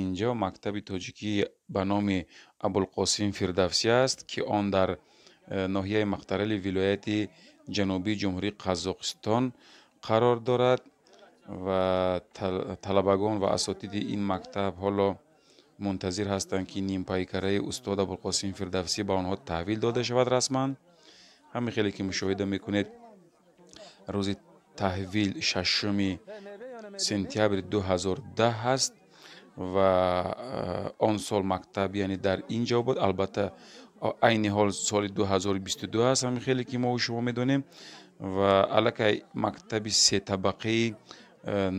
Инҷо мактаби тоҷикӣ ба номи Абулқосим Фирдавсӣ аст, ки он дар ноҳияи Мақтарали вилояти Ҷанубии Ҷумҳурии Қазоқистон қарор дорад ва талабагон ва асотиди ин мактаб ҳоло мунтазир ҳастанд, ки нимпайкараи устод Абулқосим Фирдавсӣ ба онҳо таҳвил дода шавад расман. Ҳамин хеле ки мушоҳида мекунед, рӯзи таҳвил 6 сентябри 2010 ҳаст ва он сол мактаб яъне дар ин ҷо буд. Албатта, айни ҳол соли 2022 аст, ҳамин хеле ки мо шумо медонем, ва аллакай мактаби сетабақаи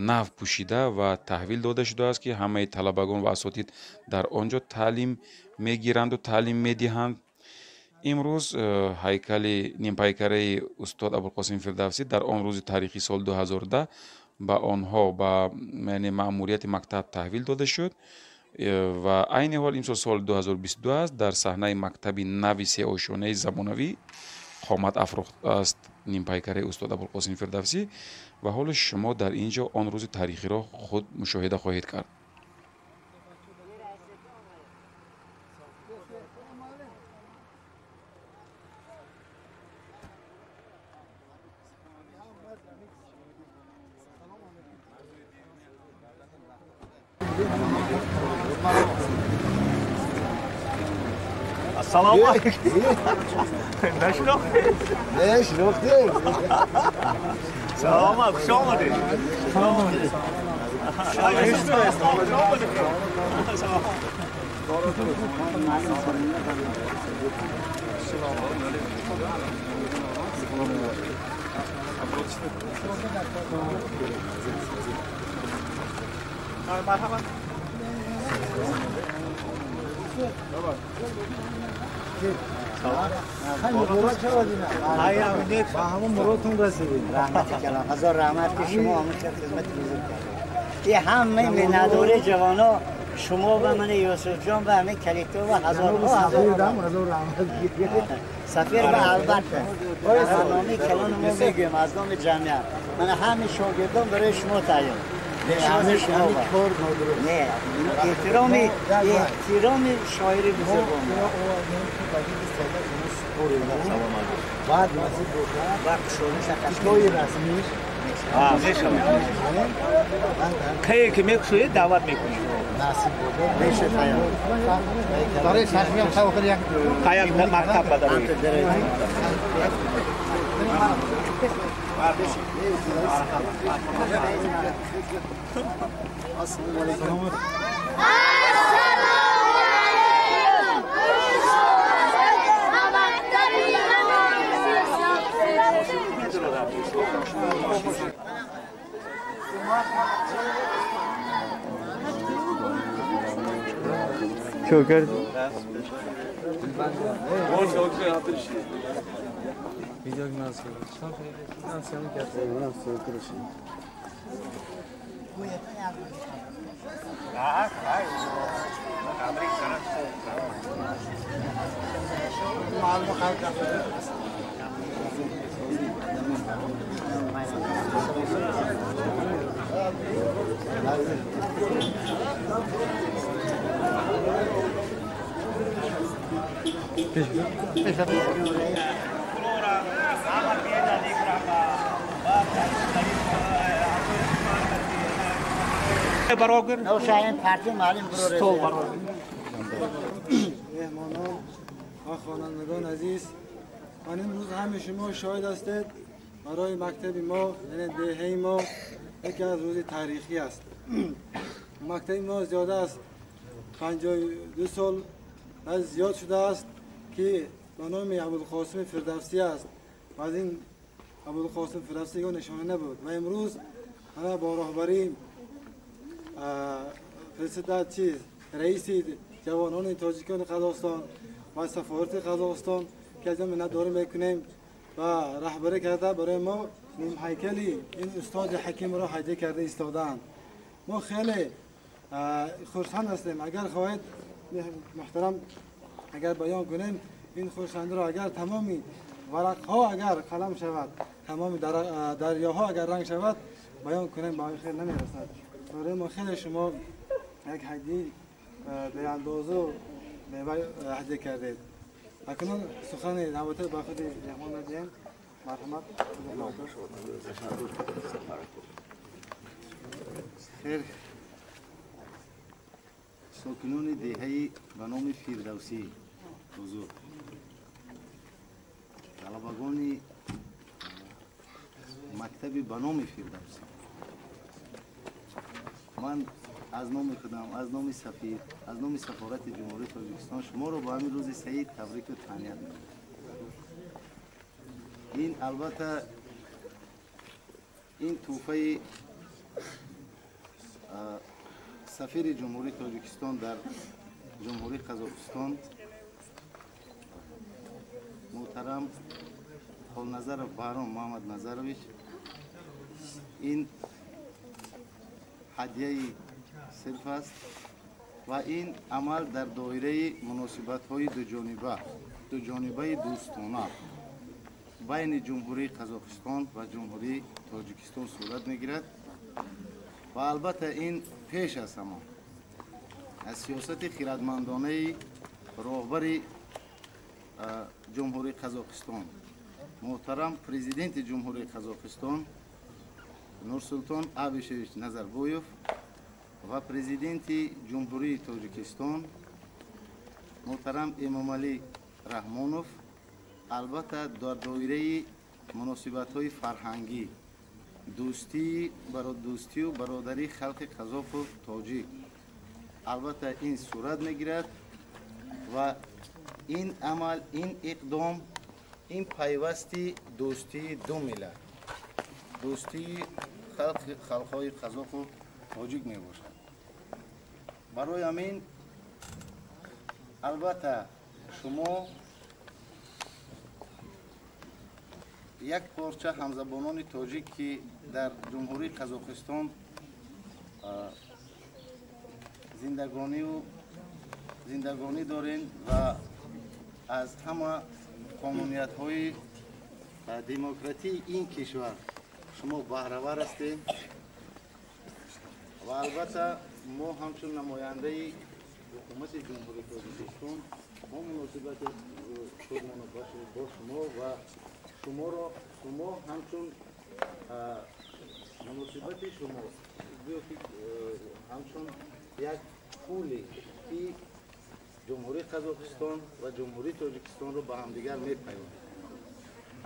нав пӯшида ва таҳвил дода шудааст, ки ҳамаи талабагон ва асотид дар он ҷо таълим мегиранду таълим медиҳанд. Имрӯз ҳайкали нимпайкараи устод Абулқосим Фирдавсӣ дар он рӯзи таърихии соли 2010 ба онҳо, ба яъне маъмурияти мактаб таҳвил дода шуд ва айни ҳол имсол соли 2022 аст. Дар саҳнаи мактаби нави сеошонаи замонавӣ қомат афрохтааст нимпайкараи устод Абулқосим Фирдавсӣ ва ҳоло шумо дар ин ҷо он рӯзи таърихиро худ мушоҳида хоҳед кард. Салом алейкум. Нашинохтед? Нашинохтем. Салом, хуш омадед. Салом алейкум. Хуш омадед. Салом. Марҳабо. با همون مرادتون رسیدیم. رحمت کلام، هزار رحمت که شما همون خدمت بزرگ کردید. یه همه منادوره جوانا شما و من یوسف جان و همه کلیتو و هزارها هزار هزار رحمت. سفیر و البته برنامه کلان ما میگیم از نام جمعیت من همه شاگردان برای شما تهیه. همه شما کار نه احترام شاعر بزرگ بعد نصیب باشد جای رسمیش کی که میکشوید دعوت میکنیم. نصیب باشد میشه برای سخمی هم خیلی یک یک مکتب بداریم. السلام علیکم. Çok مهمانان و خوانندگان عزیز، من امروز همه شما شاهد هستید برای مکتب ما، یعنی دهه ما، یکی از روز تاریخی است. مکتب ما زیاده از 52 سال از زیاد شده است که به نام ابوالقاسم فردوسی است و از این ابوالقاسم فردوسی نشانه نبود و امروز انا با راهبری پرزیدنت چیز رئیس جوانان تاجیکان قزاقستان و سفارت قزاقستان که از این منت داری میکنیم و رهبری کرده برای ما نیم هیکلی این استاد حکیم را هدیه کرده ایستادند. ما خیلی خرسند هستیم. اگر خواهید محترم اگر بیان کنیم این خرسندی را، اگر تمامی ورق ها اگر قلم شود، تمام دریاها اگر رنگ شود، بیان کنیم با خیر نمیرسد. برای ما خیلی شما як ҳадияи беандозу ҳадия кардед. Акнун сухани навбатӣ ба худи меҳмон медиҳем. Марҳамат. Хер, сокинони деҳаи ба номи Фирдавсӣ бузург, талабагони мактаби ба номи Фирдавсӣ, ман аз номи худам, аз номи сафир, аз номи сафорати Ҷумҳурии Тоҷикистон шуморо ба ҳамин рӯзи саид табрику таҳният менамоям. Ин албатта ин тӯҳфаи сафири Ҷумҳурии Тоҷикистон дар Ҷумҳурии Қазоқистон муҳтарам Холназаров Баҳром Муҳаммад Назарович, ин ҳадияи сирф аст ва ин амал дар доираи муносибатҳои дуҷонибаи дӯстона байни Ҷумҳурии Қазоқистон ва Ҷумҳурии Тоҷикистон сурат мегирад ва албатта ин пеш аз ҳама аз сиёсати хирадмандонаи роҳбари Ҷумҳурии Қазоқистон муҳтарам президенти Ҷумҳурии Қазоқистон Нурсултон Абишевич Назарбоев ва президенти Ҷумҳурии Тоҷикистон муҳтарам Эмомалӣ Раҳмонов, албатта дар доираи муносибатҳои фарҳангӣ, дӯстию бародарии халқи қазоқу тоҷик албатта ин сурат мегирад ва ин амал, ин иқдом, ин пайвасти дӯстии ду миллат, дӯстии халқҳои қазоқу тоҷик мебошад. Барои ҳамин албатта шумо як порча ҳамзабонони тоҷик, ки дар Ҷумҳурии Қазоқистон зиндагонӣ дорем ва аз ҳама қонуниятҳои демократии ин кишвар шумо баҳравар ҳастед ва албатта мо ҳамчун намояндаи ҳукумати Ҷумҳурии Тоҷикистон мо муносибати худмонро бо шумо ва шуморо, шумо ҳамчун муносибати шумо гӯё ки ҳамчун як пуле ки Ҷумҳурии Қазоқистон ва Ҷумҳурии Тоҷикистонро ба ҳамдигар мепайвандад.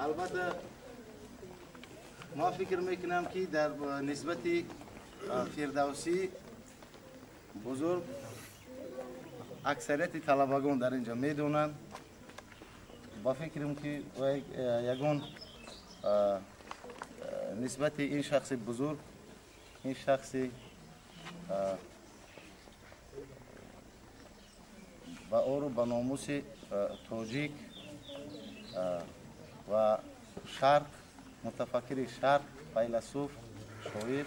Албатта ман фикр мекунам, ки дар нисбати Фирдавсӣ бузург аксарияти талабагон дар инҷо медонанд. Ба фикрам, ки ягон нисбати ин шахси бузург, ин шахси ба ору ба номуси тоҷик ва шарқ, мутафаккири шарқ, файласуф, шоир,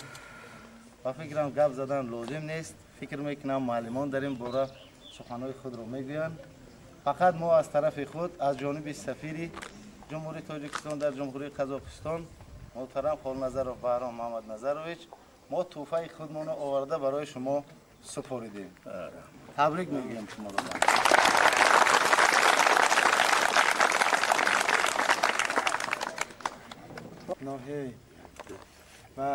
ба фикрам гап задан лозим нест. Фикр мекунам, муаллимон дар ин бора суханҳои худро мегӯянд. Фақат мо аз тарафи худ, аз ҷониби сафири Ҷумҳурии Тоҷикистон дар Ҷумҳурии Қазоқистон муҳтарам Холназаров Баҳром Муҳаммад Назарович, мо тӯҳфаи худмонро оварда барои шумо супоридем. Табрик мегӯям шуморо. Ноҳияи ва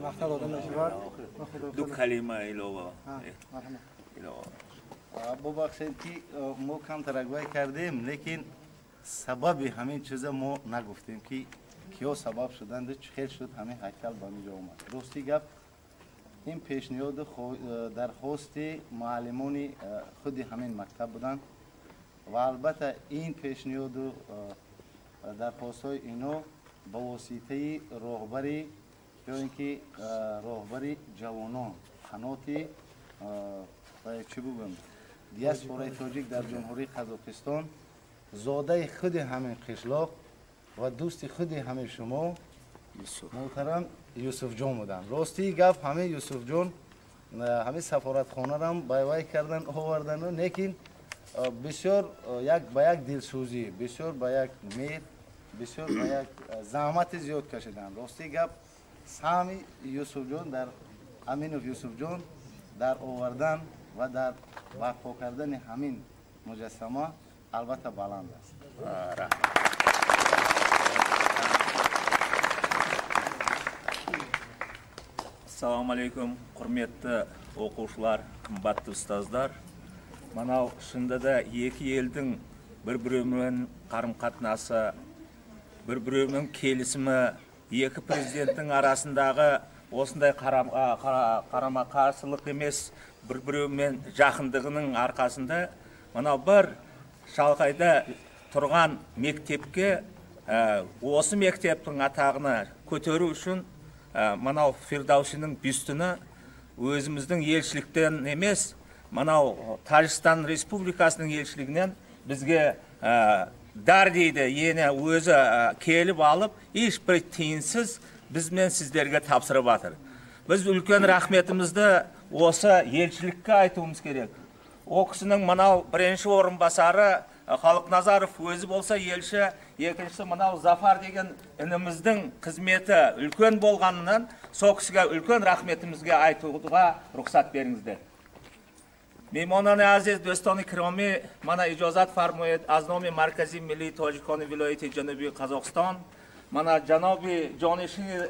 мактаб дода мешавад. Ду калима илова. Марҳамат. Бубахшед, ки мо камтарак вай кардем, лекин сабаби ҳамин чиза мо нагуфтем, ки киё сабаб шуданду чӣ хел шуд ҳамин ҳайкал ба инҷо омад. Рости гап, ин пешниҳоду дархости муаллимони худи ҳамин мактаб буданд ва албатта ин пешниҳоду дархостҳои ино ба воситаи роҳбари ё ин ки роҳбари ҷавонон, қаноти, чӣ бигӯям, диаспораи тоҷик дар Ҷумҳурии Қазоқистон, зодаи худи ҳамин қишлоқ ва дӯсти худи ҳамин шумо муҳтарам Юсуфҷон буданд. Ростии гап, ҳамин Юсуфҷон ҳамин сафоратхонарам байвай кардан, овардану, лекин бисёр як ба як дилсӯзӣ, бисёр ба як меҳр, бисёр ба як заҳмати зиёд кашиданд. Ростии гап, саҳми Юсуфҷон дар Аминов Юсуфҷон дар овардан ва дар барпо кардани ҳамин муҷассама албатта баланд аст. Ассалому алейкум, құрметті оқушылар, қымбатты ұстаздар. Мынау шынында да екі елдің бір-біреуімен қарым-қатынасы, бір-біреуімен келісімі, екі президенттің арасындағы осындай қарама-қарсылық емес, бір-біреуімен жақындығының арқасында мынау бір шалғайда тұрған мектепке, осы мектептің атағына көтеру үшін мынау Фирдаусиның бюстіні өзіміздің елшіліктен емес, мынау Тәжікстан Республикасының елшілігінен бізге дар дейді, ені өзі келіп алып, ешбір тиынсыз бізмен сіздерге тапсырып жатыр. Біз үлкен рахметімізді осы елшілікке айтуымыз керек. О кісінің мынау бірінші орынбасары Халықназаров өзі болса елші, екіншісі мынау Зафар деген ініміздің қызметі үлкен болғанынан сол кісіге үлкен рахметімізге айтуға рұқсат беріңіздер. Меҳмонони азиз, дӯстони киромӣ, мана иҷозат фармоед аз номи Маркази миллии тоҷикони вилояти Ҷанубии Қазоқистон мана ҷаноби ҷонишини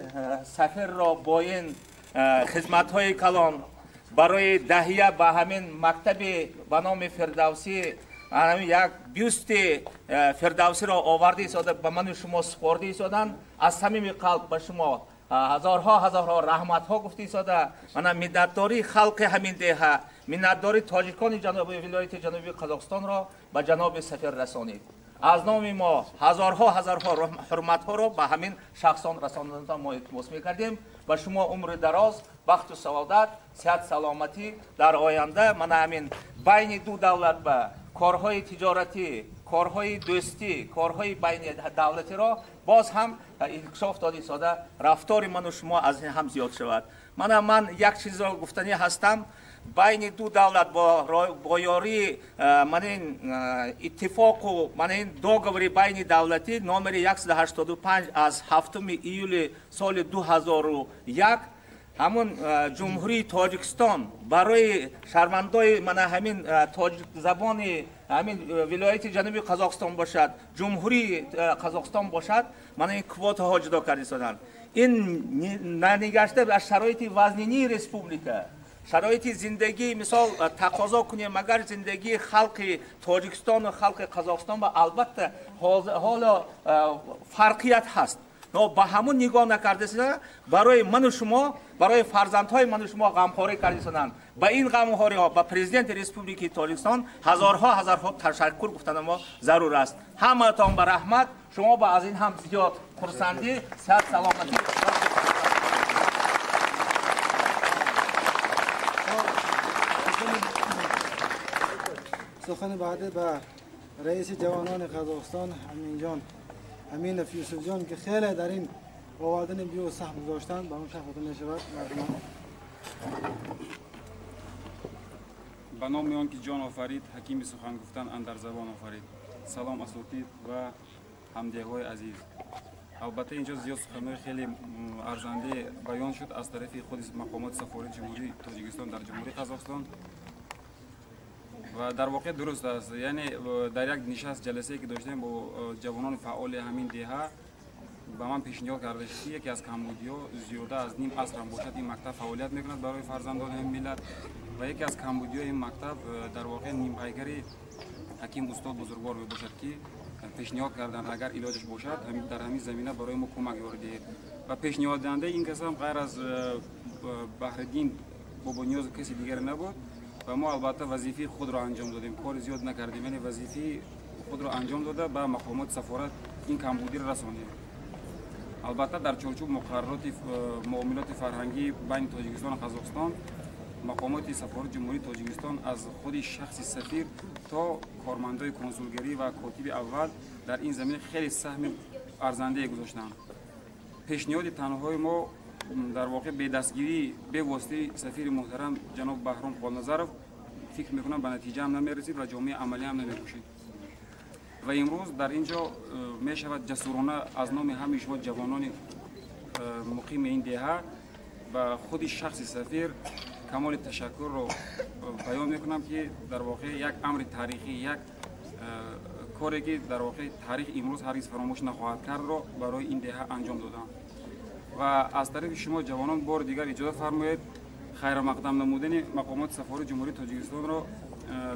сафирро бо ин хизматҳои калон барои даҳия ба ҳамин мактаби ба номи Фирдавсӣ як бюсти Фирдавсиро оварда истода, ба ману шумо супорда истодан, аз самими қалб ба шумо ҳазорҳо ҳазорҳо раҳматҳо гуфта истода, мана миннатдории халқи ҳамин деҳа, миннатдории тоҷикони ҷануби вилояти Ҷанубии Қазоқистонро ба ҷаноби сафир расонид. Аз номи мо ҳазорҳо ҳазорҳо ҳурматҳоро ба ҳамин шахсон расондан мо илтимос мекардем. Ба шумо умри дароз, бахту саодат, сиҳат саломатӣ дар оянда мана ҳамин байни ду давлат ба корҳои тиҷоратӣ, корҳои дӯстӣ, корҳои байни давлатиро боз ҳам инкишоф дода истода, рафтори ману шумо аз ин ҳам зиёд шавад. Мана ман як чизро гуфтанӣ ҳастам. Байни ду давлат бо ёрии мана ин иттифоқу мана ин договори байни давлатӣ номери 185 аз 7 июли соли 2001 ҳамун Ҷумҳурии Тоҷикистон барои шаҳрвандои мана ҳамин тоҷикзабони ҳамин вилояти Ҷанубии Қазоқистон бошад, Ҷумҳурии Қазоқистон бошад, мана ин квотаҳо ҷудо карда истоданд. Ин нанигашта аз шароити вазнинии республика, шароити зиндагӣ, мисол тақозо кунем, агар зиндагии халқи Тоҷикистону халқи Қазоқистон ба албатта ҳоло фарқият ҳаст. Но ба ҳамун нигоҳ накардасина, барои ману шумо, барои фарзандҳои ману шумо ғамхорӣ кардасинанд. Ба ин ғамхориҳо ба президенти Республикаи Тоҷикистон ҳазорҳо ҳазорҳо ташаккур гуфтан мо зарур аст. Ҳамаатон ба раҳмат, шумо ба аз ин ҳам зиёд хурсандӣ, сиҳат саломатӣ. Сухани баъдӣ ба раиси ҷавонони Қазоқистон Аминҷон Аминов Юсуфҷон, ки хеле дар ин овардани биё саҳм гузоштанд, ба он шахс дода мешавад. Ба номи он ки ҷон офарид, ҳакими сухан гуфтан андар забон офарид. Салом асотид ва ҳамдеҳҳои азиз. Албатта инҷо зиёд суханҳои хеле арзанде баён шуд аз тарафи худи мақомоти сафорати Ҷумҳурии Тоҷикистон дар Ҷумҳурии Қазоқистон ва дар воқеъ дуруст аст. Яъне дар як нишаст ҷаласае ки доштем бо ҷавонони фаъоли ҳамин деҳа, ба ман пешниҳод карда шуд, ки яке аз камбудиҳо зиёда аз ним асрам бошад ин мактаб фаъолият мекунад барои фарзандони ҳамин миллат ва яке аз камбудиҳои ин мактаб дар воқеъ нимпайкари ҳаким устод бузургвор мебошад, ки пешниҳод карданд агар илоҷаш бошад дар ҳамин замина барои мо кӯмак ёрӣ диҳед. Ва пешниҳоддиҳандаи ин кас ҳам ғайр аз Баҳриддин Бобониёзов каси дигаре набуд ва мо албатта вазифаи худро анҷом додем, кори зиёд накардем, яъне вазифаи худро анҷом дода ба мақомоти сафорат ин камбудиро расондем. Албатта дар чорчӯб муқаррароти муомилоти фарҳангӣ байни Тоҷикистон ва Қазоқистон мақомоти сафорати Ҷумҳурии Тоҷикистон аз худи шахси сафир то кормандои консулгарӣ ва котиби аввал дар ин замина хеле саҳми арзандае гузоштанд. Пешниҳоди танҳои мо дар воқеъ бедастгирӣ бевоситаи сафири муҳтарам ҷаноб Баҳром Холназаров фикр мекунам ба натиҷа ҳам намерасид ва ҷомеаи амалӣ ҳам намекушид. Ва имрӯз дар ин ҷо мешавад ҷасурона аз номи ҳамаи шумо ҷавонони муқими ин деҳа Ба худи шахси сафир камоли ташаккурро баён мекунам, ки дар воқеъ як амри таърихӣ, як коре ки дар воқеъ таърих имрӯз ҳаргиз фаромӯш нахоҳад кардро барои ин деҳа анҷом додам. Ва аз тарафи шумо ҷавонон бори дигар иҷозат фармоед хайрамақдам намудани мақомоти сафорати Ҷумҳурии Тоҷикистонро,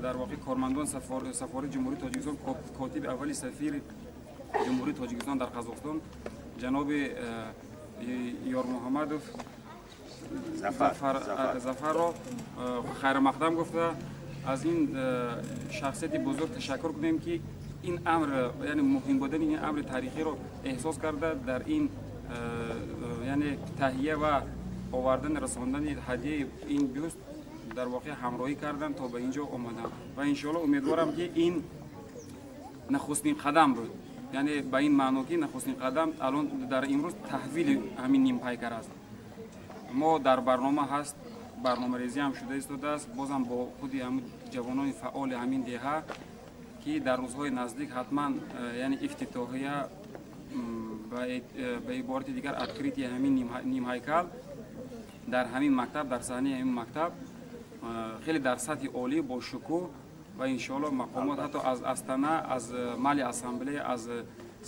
дар воқеъ кормандон сафорати Ҷумҳурии Тоҷикистон, котиби аввали сафири Ҷумҳурии Тоҷикистон дар Қазоқистон ҷаноби Ёрмуҳаммадов Зафарро хайрамақдам гуфта, аз ин шахсияти бузург ташаккур кунем, ки ин амр, яъне муҳим будани ин амри таърихиро эҳсос карда, дар ин яъне таҳия ва овардани расондани ҳадияи ин бюст дар воқеъ ҳамроҳӣ карданд то ба ин ҷо омаданд. Ва иншоалло умедворам, ки ин нахустин қадам буд, яъне ба ин маъно ки нахустин қадам алон дар имрӯз таҳвили ҳамин нимпайкар аст. Мо дар барнома ҳаст, барномарезӣ ҳам шуда истодааст, бозам бо худи ҳамин ҷавонони фаъоли ҳамин деҳа, ки дар рӯзҳои наздик ҳатман яъне ифтитоҳия, ба иборати дигар открытие ҳамин нимҳайкал дар ҳамин мактаб, дар саҳнаи ҳамин мактаб хеле дар сатҳи олӣ бо шукӯҳ ва иншоалло мақомот ҳатто аз Астана, аз мали ассамблея, аз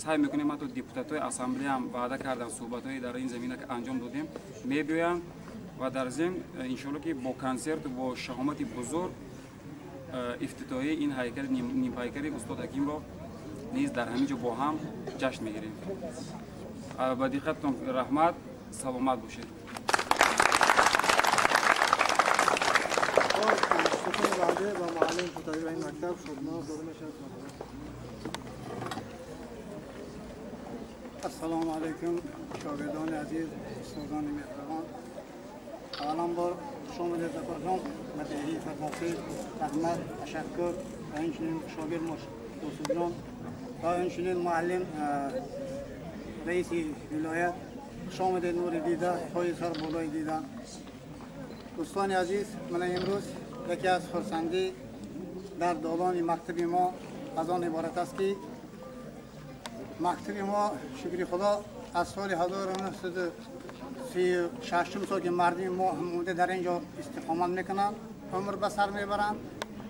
саъй мекунем, ҳатто депутатҳои ассамблея ҳам ваъда карданд, суҳбатҳои дар ин замина анҷом додем, мебиёянд ва дар зимн иншоалло ки бо консерту бо шаҳомати бузург ифтитоҳияи ин ҳайкали нимҳайкали устод Ҳакимро низ дар ҳамин ҷо бо ҳам ҷашн мегирем. Ба диққататон раҳмат, саломат бошед. و معلم کوتاهی و این مکتب شدنا داده میشود. السلام علیکم شاگردان عزیز، استادان مهربان. اولا بار خوش آمدید زفرجان به دهی فردوسی، رحمت، تشکر و اینچنین شاگرد یوسف جان و اینچنین معلم رئیس ولایت. خوش آمدید نور دیده، پای سر بالای دیده. دوستان عزیز، من امروز یکی از خرسندی در دالان مکتب ما از آن عبارت است که مکتب ما شکر خدا از سال 1936 سال که مردم ما هم در اینجا استقامت میکنند، عمر به سر میبرند،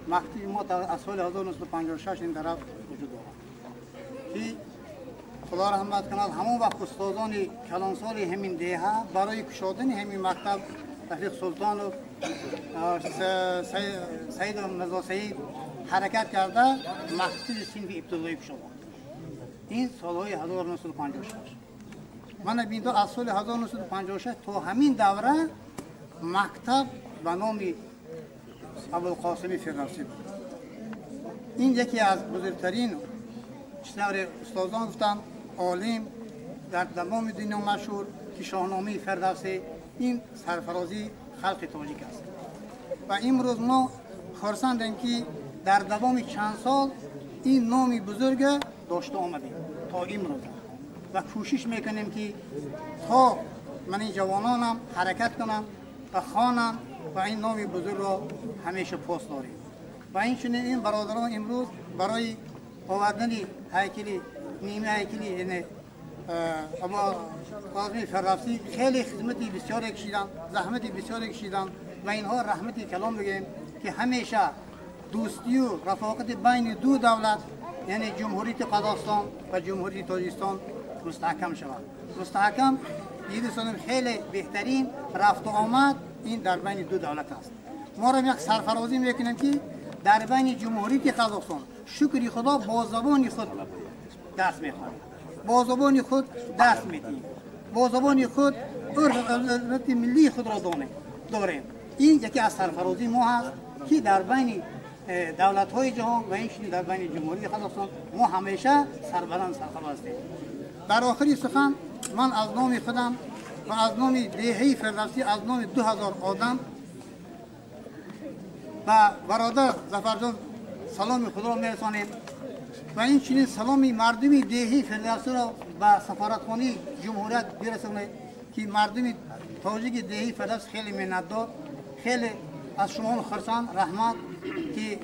مکتب ما از سال 1956 این طرف وجود دارد که خدا رحمت کند همون وقت استادان کلانسال همین دیه برای کشادن همین مکتب رفیق سلطانов، سید مرزا سعید حرکت کرده مکتب صنف ابتدایی کشادند. این سالهای 1956. من بیندو از سال 1956 تا همین دوره مکتب به نام ابوالقاسم فردوسی بود. این یکی از بزرگترین چطور استادان گفتند عالم در تمام دنیا مشهور که شاهنامه فردوسی این سرفرازی خلق تاجیک است. و امروز ما خرسندیم که در دوام چند سال این نام بزرگ داشته آمدیم تا امروز و کوشش میکنیم که تا من این جوانانم حرکت کنم و خوانم و این نام بزرگ را همیشه پاس داریم. و این چنین این برادران امروز برای آوردن هیکلی نیمه هیکلی یعنی ابوالقاسم فردوسی خیلی خدمتی بسیار کشیدن، زحمتی بسیار کشیدن و اینها رحمتی کلام بگیم که همیشه دوستی و رفاقت بین دو دولت یعنی جمهوری قزاقستان و جمهوری تاجیکستان مستحکم شود. مستحکم دیدستان خیلی بهترین رفت و آمد این در بین دو دولت است. ما را یک سرفرازی میکنیم که در بین جمهوری قزاقستان شکر خدا با زبان خود درس میخوانیم، با زبان خود درس میدیم، با زبان خود عرف ملی خود را داریم. این یکی از سرفرازی ما هست که در بین دولت های جهان و اینچنین در بین جمهوری قزاقستان ما همیشه سربلند سرفراز هستیم. در آخری سخن من از نام خودم و از نام دهه فردوسی از نام 2000 آدم و برادر ظفرجان سلام خود را میرسانیم و این چنین سلام مردم دهه فردوسی را به سفارتخانه جمهوریت برسانیم که مردم تاجیک دهه فردوسی خیلی منتدار، خیلی از شما خرسند، رحمت که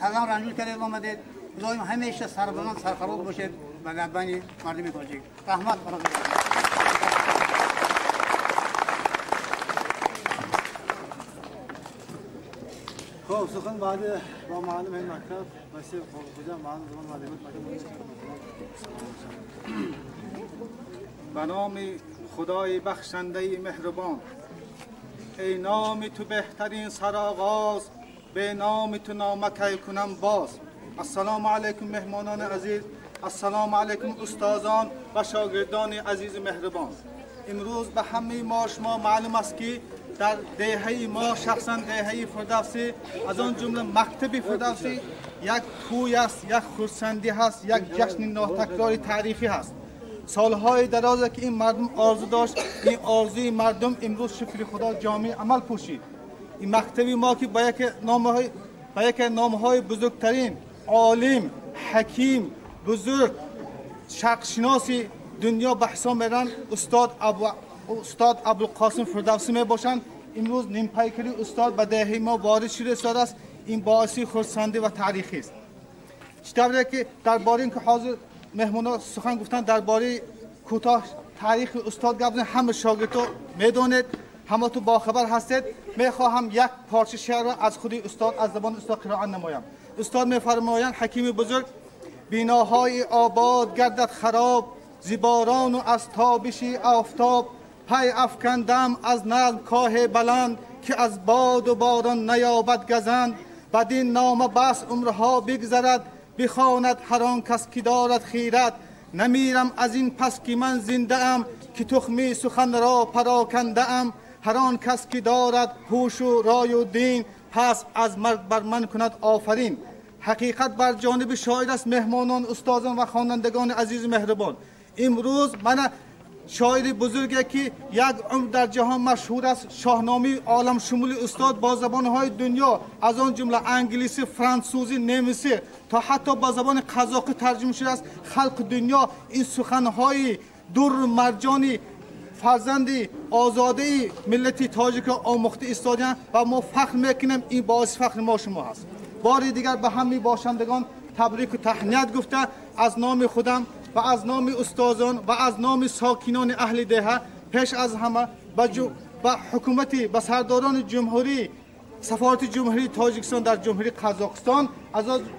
قدم رنجور کردید آمدید. دایم همیشه سربلند سرفراز باشید و در بین مردم تاجیک. رحمت برادر. خب سخن بعد با معلم این مکتب واسه خدا معلم زبان و ادبیات مکتب. به نام خدای بخشنده مهربان. ای نام تو بهترین سرآغاز، به نام تو نامه کنم باز. السلام علیکم مهمانان عزیز، السلام علیکم استادان و شاگردان عزیز مهربان. امروز به همه ما شما معلوم است که در دهه ما، شخصا دهه فردوسی، از آن جمله مکتب فردوسی، یک توی است، یک خرسندی هست، یک جشن ناتکرار تاریخی هست. سالهای دراز که این مردم آرزو داشت، این آرزوی مردم امروز شکر خدا جامعه عمل پوشید. این مکتبی ما که با یک نامهای بزرگترین عالم، حکیم، بزرگ، شرقشناسی دنیا به حساب میرن، استاد ابوالقاسم فردوسی می باشند. امروز نیم پیکری استاد به دهه ما وارد شده استاد است. این باعث خرسندی و تاریخی است. چطوری که درباره اینکه حاضر مهمونا سخن گفتن درباره کوتاه تاریخ استاد گفتن، همه شاگردا میدونید، همه تو باخبر هستید. میخواهم یک پارچه شعر را از خود استاد، از زبان استاد قرائت نمایم. استاد میفرمایند حکیم بزرگ: بیناهای آباد گردد خراب، زیباران و از تابش آفتاب. پی افکندم از نظم کاه بلند، که از باد و باران نیابد گزند. بدین نامه بس عمرها بگذرد، بخواند هر آن کس که دارد خیرت. نمیرم از این پس که من زنده ام، که تخمی سخن را پراکنده ام. هر آن کس که دارد هوش و رای و دین، پس از مرگ بر من کند آفرین. حقیقت بر جانب شاعر است. مهمانان، استادان و خوانندگان عزیز مهربان، امروز من شاعر بزرگی که یک عمر در جهان مشهور است، شاهنامه عالم شمول استاد با زبانهای دنیا، از آن جمله انگلیسی، فرانسوی، نمیسی تا حتی با زبان قزاقی ترجمه شده است. خلق دنیا این سخنهای در مرجانی فرزند آزاده ملت تاجیک را آموخته ایستادند و ما فخر میکنیم. این باعث فخر ما شما هست. بار دیگر به همه باشندگان تبریک و تهنیت گفته از نام خودم و از نام استادان و از نام ساکنان اهل دهه، پیش از همه به حکومتی، به سرداران جمهوری، سفارت جمهوری تاجیکستان در جمهوری قزاقستان،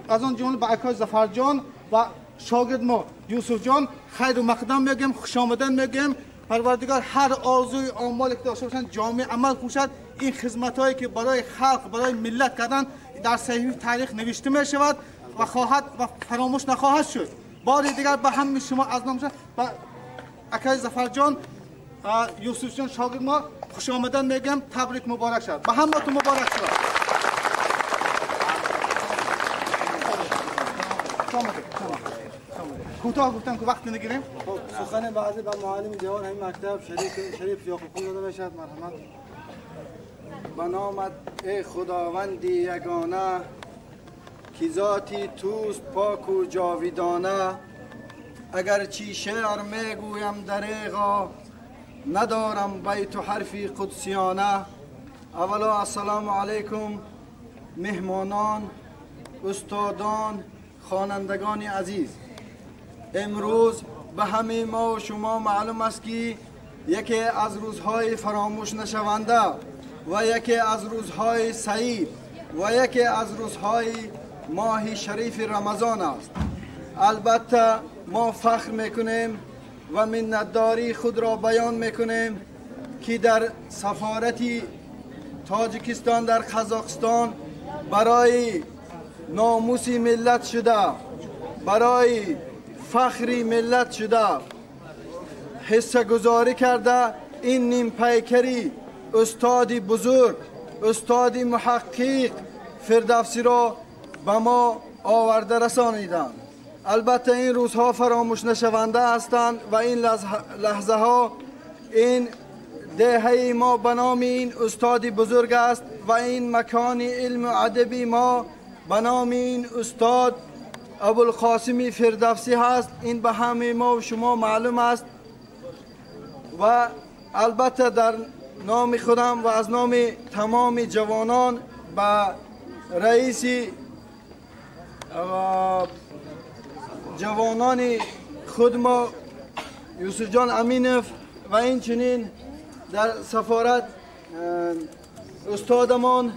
از آن جمله به اکای ظفر جان و شاگرد ما یوسف جان خیر و مقدم میگیم، خوش آمدن میگیم. پروردگار هر آرزوی آمالی که داشته باشند جامعه عمل پوشد. این خدمت هایی که برای خلق، برای ملت کردن در صحیفه تاریخ نوشته می شود و خواهد و فراموش نخواهد شد. بار دیگر به همه شما از نام و اکای ظفر جان، یوسف جان شاگرد ما خوش آمدن میگم، تبریک مبارک شد، به همتون مبارک شد. کوتاه گفتم که وقت نگیریم. خب سخن بعدی به معلم جوان همین مکتب شریف یعقوب خان داده میشد. مرحمت. به نامت ای خداوندی یگانه، که ذاتی توست پاک و جاویدانه. اگر چی شعر میگویم دریغا، ندارم بیت و حرفی قدسیانه. اولا السلام علیکم مهمانان، استادان، خوانندگان عزیز. امروز به همه ما و شما معلوم است که یکی از روزهای فراموش نشونده و یکی از روزهای سعید و یکی از روزهای ماه شریف رمضان است. البته ما فخر میکنیم و منتداری خود را بیان میکنیم که در سفارت تاجیکستان در قزاقستان برای ناموس ملت شده، برای فخری ملت شده، حصه گذاری کرده. این نیم پیکری استاد بزرگ، استاد محقق فردوسی را به ما آورده رسانیدند. البته این روزها فراموش نشونده هستند و این لحظه ها این دهه ما به نام این استاد بزرگ است و این مکان علم و ادبی ما به نام این استاد ابوالقاسم فردوسی هست. این به همه ما و شما معلوم است و البته در نام خودم و از نام تمام جوانان به رئیس جوانان خود ما یوسف جان امینف و این چنین در سفارت استادمان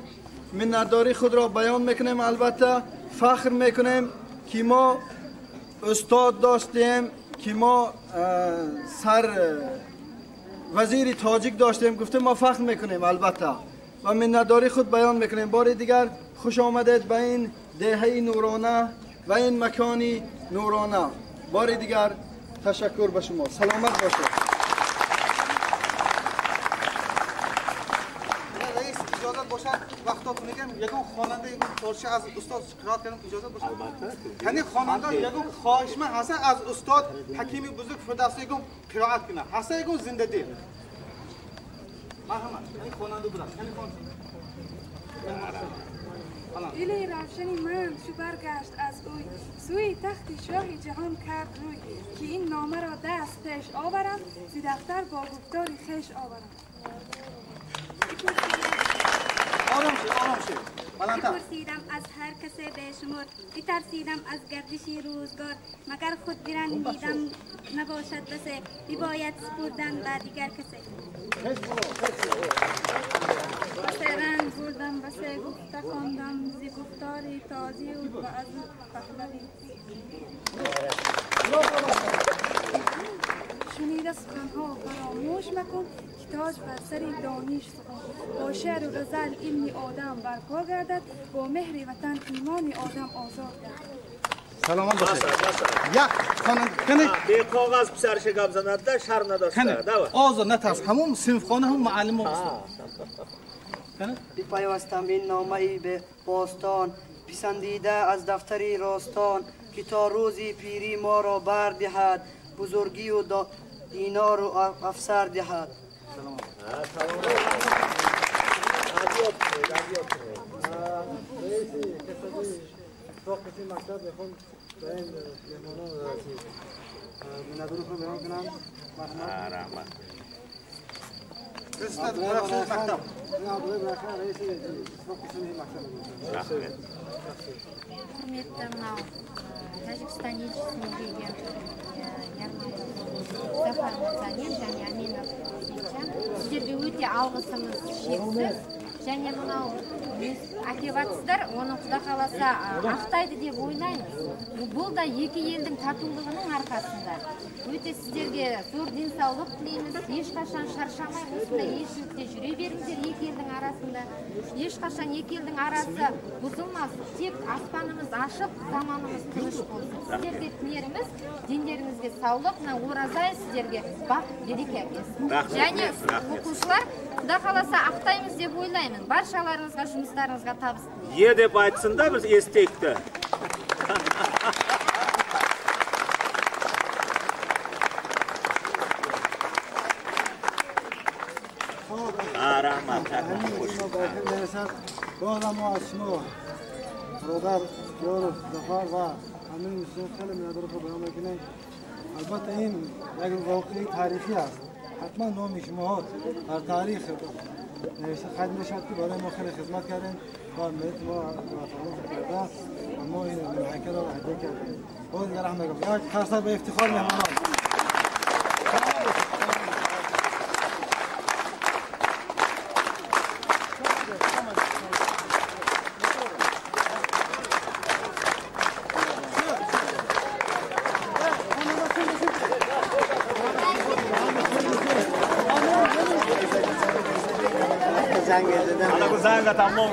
миннатдории худро баён мекунем. Албатта фахр мекунем ки мо устод доштем, ки мо сар вазири тоҷик доштем. Гуфтем мо фахр мекунем албатта ва миннатдории худ баён мекунем. Бори дигар хуш омадед ба ин деҳаи нурона ва ин макони нурона. Бори дигар ташаккур ба шумо. Саломат бошед. Раис, иҷозат бошад, вақтотон мегӯям, ягон хонанда ягон порча аз устод қироат кардам, иҷозат бошад? Яъне хонанда ягон хоҳишманд ҳаста аз устод ҳакими бузург Фирдавсӣ ягон қироат кунад, ҳаста ягон зиндадил? Марҳамат, яъне хонанда будам. Яъне хонанда. Дили равшани ман чу баргашт аз ӯй, сӯи тахти шоҳи ҷаҳон кард рӯй, ки ин номаро даст пеш оварам, зи дафтар бо гуфтори хеш оварам. Ором шед, ором шед. Баландтар. Бипурсидам аз ҳар касе бешумор, битарсидам аз гардиши рӯзгор, магар худ бирангидам набошад басе, бибояд супурдан ба дигар касе. Басе ранг бурдам, басе гуфта хондам, зи гуфтори тозию ва аз паҳлавӣ. Шунида суханҳо фаромӯш макун, ки тоҷ бар сари дониш сухан. Бо шеъру ғазал илми одам барпо гардад, бо меҳри ватан имони одам озод гардад. Саломат бошед. Як хонанда кани беқоғаз писарша гап занадда, шарм надошта. Давай. Озод натарс. Ҳамон синфхона, ҳамон муаллим устод. Кани бипайвастам ин номаи бостон, писандида аз дафтари ростон, ки то рӯзи пирӣ моро бардиҳад, бузургию динору афсар диҳад. Раиси мактаб мехоҳам ба ин меҳмонон миннатдории худро баён кунам. Раҳмат. Мактаб. Раиси қисми мактаб. Құрметті мынау Тәжікстан елшісіне келген Зафар Мырзамен және Аминов Сейітжан, сіздерге өте алғысымыз шексіз. Және мынау әкеватсыздар, оны Құда қаласа ақтайды деп ойлаймыз. Бұл да екі елдің татулығының арқасында. Өте сіздерге зор денсаулық тілейміз. Ешқашан шаршамай осындай елшілікте жүре беріңіздер екі елдің арасында. Ешқашан екі елдің арасы бұзылмасын. Тек аспанымыз ашық, заманымыз тыныш болсын. Сіздерге тілеріміз, дендеріңізге саулық, мына ораза ай сіздерге бақ береке әкелсін. Және оқушылар, Құда қаласа ақтаймыз деп ойлаймын. Баршаларыңызға жұмыстарыңызға табыс тілеймін. Е деп айтсын да біз естейік те. Раҳмат. Боз мо аз шумо бародар Ёров Зафар ва ҳамин мусиқӣ хеле миннатдории худро баён мекунем. Албатта ин як воқеаи таърихӣ аст. Ҳатман номи шумоҳо дар таърих навишта қайд мешавад, ки барои мо хеле хизмат кардем ва миллати мо фаромӯш карда ва мо ин ҳайкалро ҳадя кардем. Боз дигар ҳам мегӯям, як қарсак ба ифтихор меҳмонон. Занга тамом.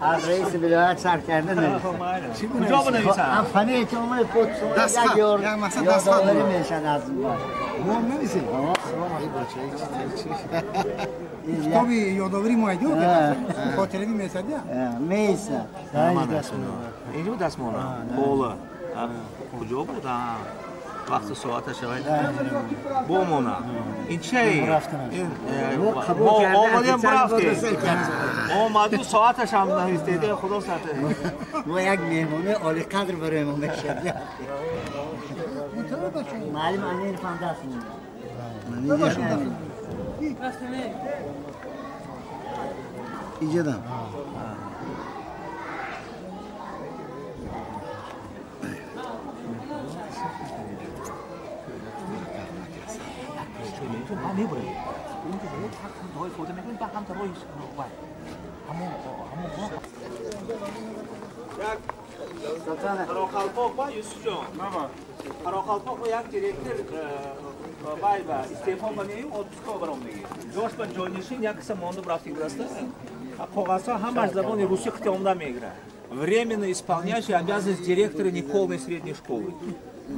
از رئیس ولایت سر کرده نویسن. کجا بنویسن؟ فنی که اومد یک یادآوری میشن از ما هم نویسیم. کتاب یادآوری ما ایدیو خاطره میسد میسد. اینجا دستمال بالا کجا بود؟ وقت ساعت شود بمونه این چه؟ ما آمدیم برفتیم آمدو ساعتش هم نویسته خدا ساعته ما یک مهمانه عالی قدر برای ما میشد. معلم امیر هم دست میده. ایجادم Қарақалпоқ ба Юсуфҷон? Қарақалпоқ ба як директор вай ба истеъфо ба мею отпуска баром мегир. Ҷош ба ҷойнишин як киса монду рафти гираста. Коғазҳо ҳамаш забони русӣ қити омда мегирад. Временно исполняющий обязанность директора неполной средней школы.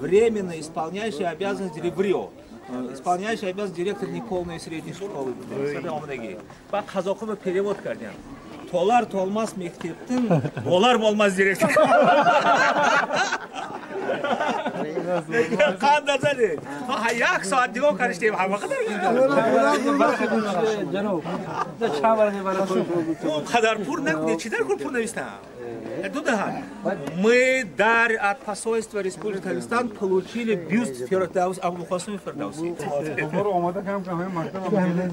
Временно исполняющий обязанность врио. Исполняющий обязанность директора неполной средней школы. Ба қазоқӣ ба перевод кардем. Толар толмас мектептин болар болмас директор. Қанда задед? Як соат дигон кариштем ҳама қадар. Қадар пур накунед, чӣ дар кур пур навистам? Мы дар от посольства Республики Таджикистан получили бюст Фирдавси, Абулқосим Фирдавси. Омода кардам ки ҳамаи мактаб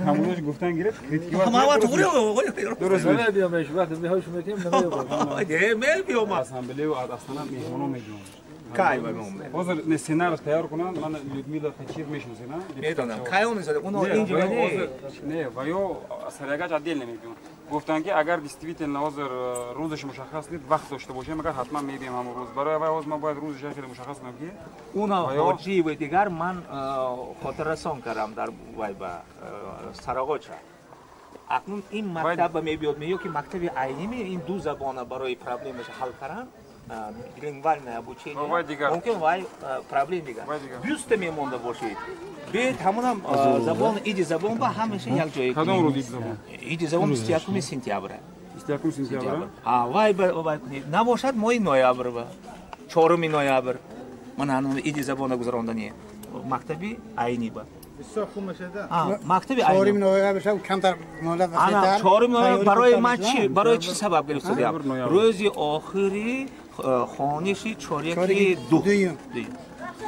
ҳамонаш гуфтан гирифт. Ҳама туғри. Дуруст. Мебиёмеш вақт меҳош метем намеёбам. Мебиём. Ассамблею аз Астана меҳмоно меҷон. Кай ба меомад? Ҳозир не сценарий тайёр кунанд, ман Людмила Хачиев мешиносед, на? Медонам. Кай омезад? Оно инҷо не. Не, ва ё сарягач отдельно мебиём. Гуфтанд ки агар действительно ҳозир рӯзаш мушаххас нест, вақт дошта бошем, агар ҳатман мебием ҳамон рӯз. Барои вай ҳозир ман бояд рӯзаш хеле мушаххас кунам ки уна ҳоҷиеви дигар ман хотиррасон кардам дар вай ба Сарағоча. Акнун ин мактаб ба мебиёд меё ки мактаби айнӣ ин ду забона барои проблемаш ҳал кардан билингвальное обучение. Мумкин вай проблем дигар. Бюста мемонда бошед. Бед ҳамонам забон иди забон ба ҳамеша як ҷое. Кадом рӯз иди забон? Иди забон 21 сентябр. 21 сентябр. А вай вай кунед. Набошад моҳи ноябр ба 4 ноябр. Ман ҳанӯз иди забона гузарондани мактаби айнӣ ба. Бисёр хуб мешавад. Мактаби айнӣ. 4 ноябр шав камтар муҳлат васеътар. 4 ноябр барои ман чӣ? Барои чӣ сабаб гирифтаам? Рӯзи охири хониши чоряки ду.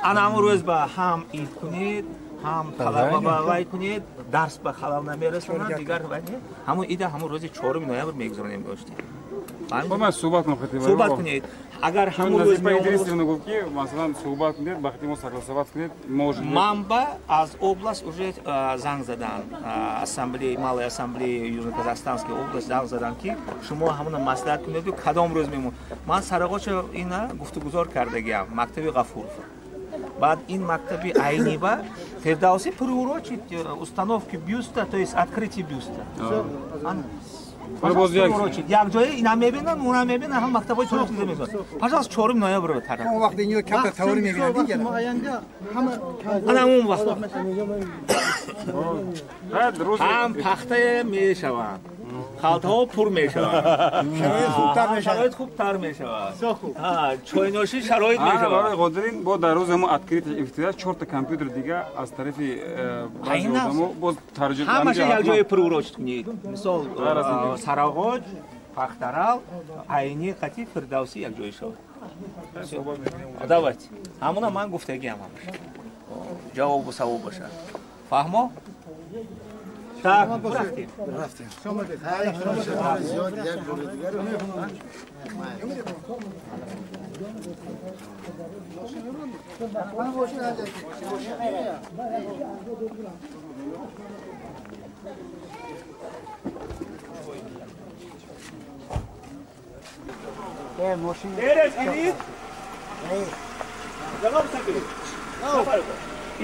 Ана ҳамон рӯз ба ҳам ид кунед, ҳам талаба ба вай кунед, дарс ба халал намерасонад, дигар вай не. Ҳамон ида ҳамон рӯзи 4 ноябр мегузаронем доштем. Ман суҳбат кунам хати. Суҳбат кунед. Агар ҳамон рӯз меомад гуфт ки масалан суҳбат кунед, вақте мо согласовать кунед, может Манба аз область уже занг задан, ассамблеи, малой ассамблеи Южно-Казахстанской область занг задан ки шумо ҳамона маслиҳат кунед кадом рӯз мемон. Ман Сарағоча ина гуфтугузор кардагиам, мактаби Ғафуров. Баъд ин мактаби Айниба Фирдавсӣ приурочит установки бюста, то есть открытие бюста. Як ҷое ина мебинанд, уна мебинанд, ҳам мактабҳои тоҷик дида мешавад. Пожалуйста, 4 ноябр тараф. Он вақт инҷо камтар таври мегиранд дигар. Ана он вақт. Ҳам пахта мешаванд. Халтаҳо пур мешаванд. Шароит хубтар мешавад. Шароит хубтар мешавад. Чойношӣ шароит мешавад. Барои қодирин бо дар рӯзи мо открытие ифтитоҳ 4 та компютер дига аз тарафи баъзе одамо боз тарҷума ҳамаша як ҷое приурочит кунед. Мисол Сарағоҷ, Пахтарал, Айнӣ, Қати, Фирдавсӣ як ҷое шавад. Давайте. Ҳамона ман гуфтагиам ҳамаша. Ҷавобу савол бошад. Фаҳмо? Так, рафтем. Рафтем.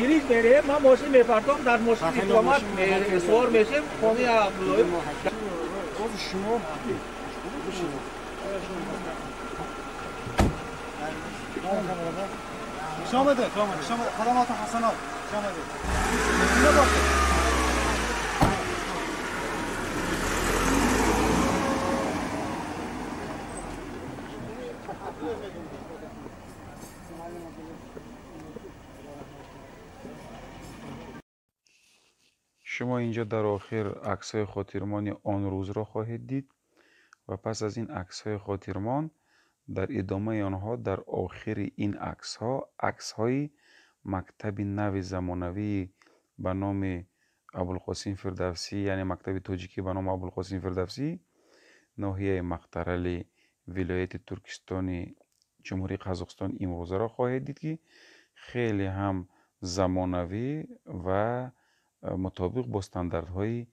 Ириҷ мерем, ман мошин мепартом, дар мошин дипломат сувор мешем, хонаи Абдуллоев. Шумо شامده شامده خدمات حسنات شامده شما اینجا در آخر عکس‌های خاطرمان آن روز را خواهید دید و پس از این عکس‌های خاطرمان در ادامه آنها در آخر این عکس‌ها عکس‌های مکتب نو زمانوی به نام ابوالقاسم فردوسی، یعنی مکتب تاجیکی به نام ابوالقاسم فردوسی، ناحیه مقترل ولایت ترکستان جمهوری قزاقستان امروزه را خواهید دید که خیلی هم زمانوی و مطابق با استانداردهای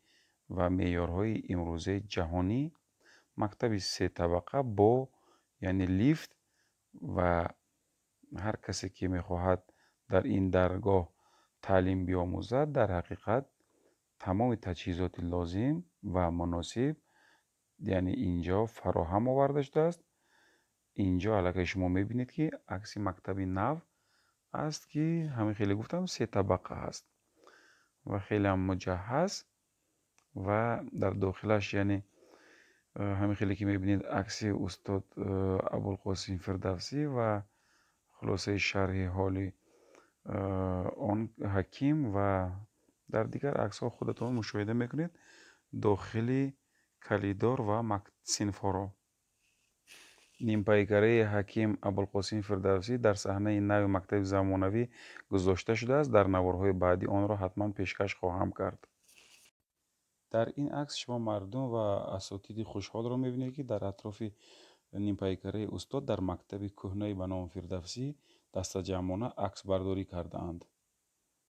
و معیارهای امروزه جهانی، مکتب 3 طبقه با یعنی لیفت و هر کسی که میخواهد در این درگاه تعلیم بیاموزد در حقیقت تمام تجهیزات لازم و مناسب یعنی اینجا فراهم آورده شده است. اینجا علاقه شما میبینید که عکس مکتب نو است که همین خیلی گفتم 3 طبقه است و خیلی هم مجهز و در داخلش یعنی همین خیلی که میبینید عکس استاد ابوالقاسم فردوسی و خلاصه شرح حال آن حکیم و در دیگر عکس ها خودتان مشاهده میکنید داخل کلیدور و صنف ها را. نیمپایکره حکیم ابوالقاسم فردوسی در صحنه نو مکتب زمانوی گذاشته شده است. در نوارهای بعدی آن را حتما پیشکش خواهم کرد. در این عکس شما مردم و اساتید خوشحال را میبینید که در اطراف نیمپایکره استاد در مکتب کهنه به نام فردوسی دستجمعانه عکس برداری کرده‌اند.